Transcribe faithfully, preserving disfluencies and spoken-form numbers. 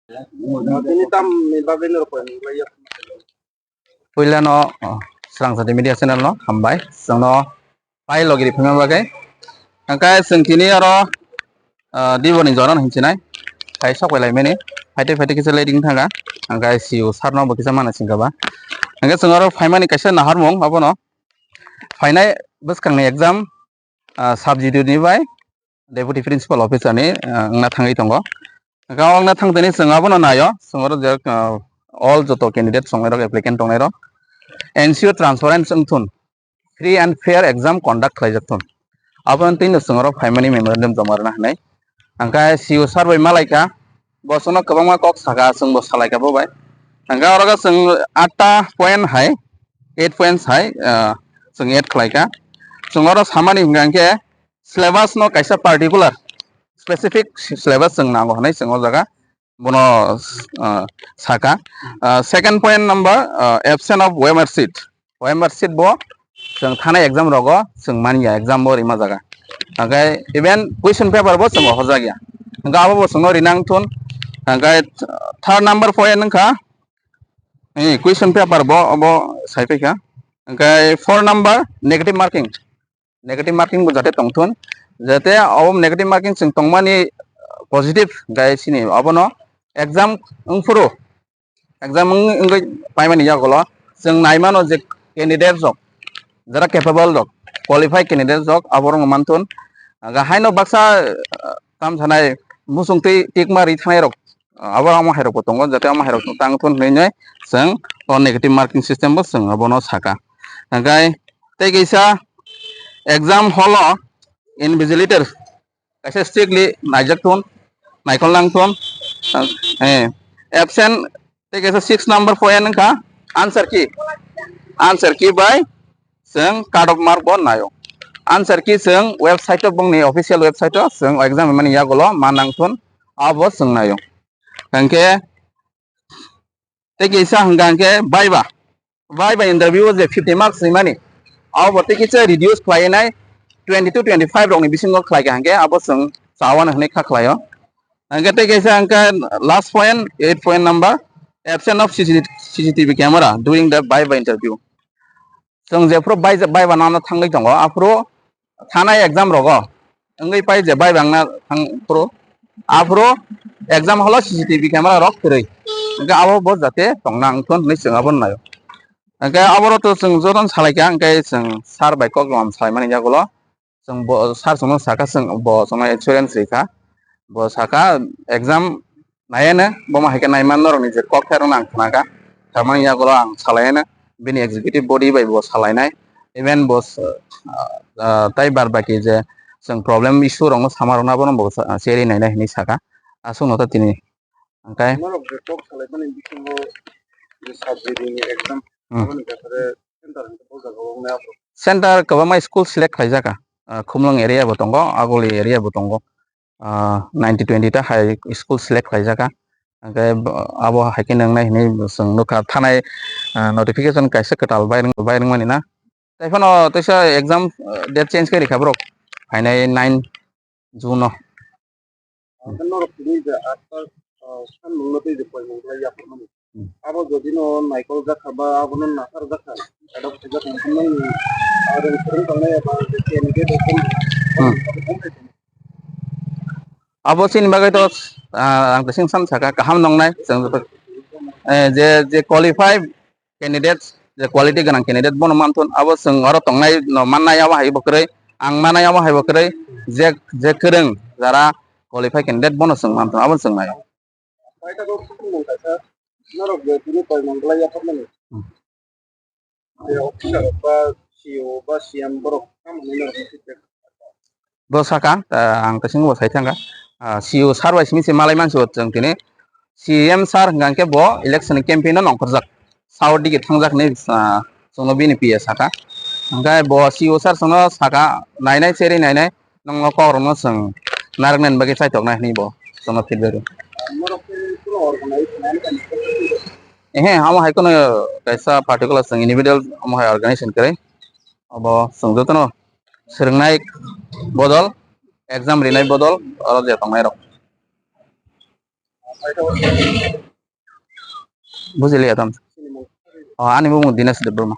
Tini tamni bagwi norok poyan wnglaio. Puilano, oh, Srang Jati Media Channel no hambai. Chwngno pai logi riphaima bagwi. Hwnkhe chwng tini oro, ah, Diboni Joran hinchinai. Khai sok bai laimani. Phaite phaite kisa leading thanga. Hwnkhe C E O sir no bo kisa mana singkha ba. Hwnkhe chwng oro phaimani kaisa naharmung abono. Phainai bwskangni exam, ah, sub G D ni bai Deputy Principal Officer ni, ah, wngna thangwi tongo. Hwnkhe o wngna thangtani chwng abono naio, chwng oro je, ah, all joto candidate tongnai rok, applicant tongnai rok, ensure transparency wngthun, free and fair exam conduct khlaijak thun. Aboni twi no chwng oro phaimani memorandum joma rwna hinwi. Hwnkhe C E O sir bai malaikha, bo chwngno kwbangma kok sakha, chwngbo salaikha bo bai. Hwnkhe oro chwng atta point hai, eight points hai, ah, chwng add khlaikha. Chwng oro samani hwnkha hwnkhe syllabus no kaisa particular specific syllabus chwng nango hwnwi chwng o jaga bono, ah, saka. Ah, second point number, ah, absence of O M R sheet. O M R sheet bo chwng thanai exam rogo chwng manya, exam bo rima jaga. Hwnkhe even question paper bo chwng ohorjak ya. Hwnkhe abo bo chwngno rinang thun. Hwnkhe third number point wngkha, eh, question paper bo, bo sai paikha. Hwnkhe four number negative marking. Negative marking bo jate tongthun, jate abo negative marking chwng tongmani positive gai sini abono exam wngphuru, exam wng-, wngwi paimani yagulo chwng naimano je candidate rok, jara capable rok, qualified candidate rok aborok manthun. Haino baksa, ah, tam sanai muchung twi tikma ri thanai rok, ah, abo omo hai rok bo tongo, jate omo hai rok tang thun hinwi chwng o negative marking system bo chwng abono saka. Hwnkhe tei kaisa exam hall o invigilator kaisa strictly naijak thun, naikol nang thun. Eh, absent tei kaisa six number point wngkha answer key. Answer key bai chwng cut off mark bo naio. Answer key chwng website o bongni official website o chwng exam mani yagulo ma nang thun abo chwng naio. Hwnkhe tei kaisa hwnkha hwnkhe viva. Viva interview o je fifty marks rimani, abo bo tei kisa reduce khlai nai twenty to twenty five rokni bisingo khlai kha hwnkhe abo chwng chawano hwnwi kha khlaio. Hwnkhe tei kaisa hwnkhe last point, eight point number, absence of C C T V camera during the viva interview. Chwng jephuru bai, bai ba nana thangwi tongo, aphuru thanai exam rogo wngwi pai je bai ba wngna thang phuru, aphuru exam hall o C C T V camera rok kwrwi, hwnkhe abo bo jate tongna wngthun hinwi chwng abono naio. Hwnkhe aboro to chwng jotono salaikha, hwnkhe chwng sir bai kok lam salaimani yagulo. Chwng bo sir chwngno sakha, chwng bo chwngno assurance rikha. Bo sakha exam naiano, bomo hai khe naima norokni je kok thairokno ang khnakha. Tamani yagulo ang salaino, bini executive body bai bo salainai. Even bo s-, ah, ah, tai bar baki je chwng problem issue rokno sama rokno abono bo sa-, cherwi nainai hinwi sakha. Aswkno to tini hwnkhe. Norok je kok salaimani bisingo je sub G D ni exam, hmm, aboni bepare center hwnkhe bo jaga o wngnai abo. Center kwbangma school select khlaijak kha. Ah, Khumlwng area bo tongo, Aguli area bo tongo. Ah, ninety twenty ta hai school select khlaijak kha. Hwnkhe bo, abo hai khe nwngnai hinwi chwng nukha. Thanai, ah, notification kaisa kwtal bai rwng-, bai rwngmani na. Tei phano teisa exam, ah, date change khe rikha borok. Phainai nine June o. Ang khe norok tini je atta, ah, sanmungno tei je poimung khlai yaphormani. Hmm. Abo jodi no naikol jak kha ba abono nathar jak kha, adok sijak kha, nokni, ah, rwng swrwng tongnai eba je candidate rok, hmm, abo chini bagwi to, ah, ang tei sing san saka kaham nongnai chwng, eh, je, je qualify candidate, je quality gwnang candidate bono manthun, abo chwng oro tongnai no mannai, abo hai bo kwrwi, ang mannai, abo hai bo kwrwi, je, je kwrwng jara qualify candidate bono chwng manthun, abo chwng nai. Paithago khukmung kaisa norok je tini poimung belai yaphakmani. Hmm. Je officer ba C E O ba C M borok tamo hinwi norok feedback. Bo saka, ah, ang kaisa bo sai thangkha. Ah, C E O sir bai simi se malai mansi bo chwng tini C M sir hwnkha khe bo election campaign no nongkhorjak. South digi thangjak hinwi, ah, chwngno bini P A saka. Hwnkhe bo C E O sir chwngno saka, nainai cherwi nainai, nokno kokrokno chwng narwknani bagwi chaitoknai hinwi bo chwngno feedback rw. Ehe, amo hai kheno kaisa particular chwng individual amo hai organization kwrwi. Obo chwng jotono swrwngnai bodol, exam rinai bodol, oro je tongnai rok. Bujiliya tam. Oh, ani bumung Dinesh Debbarma.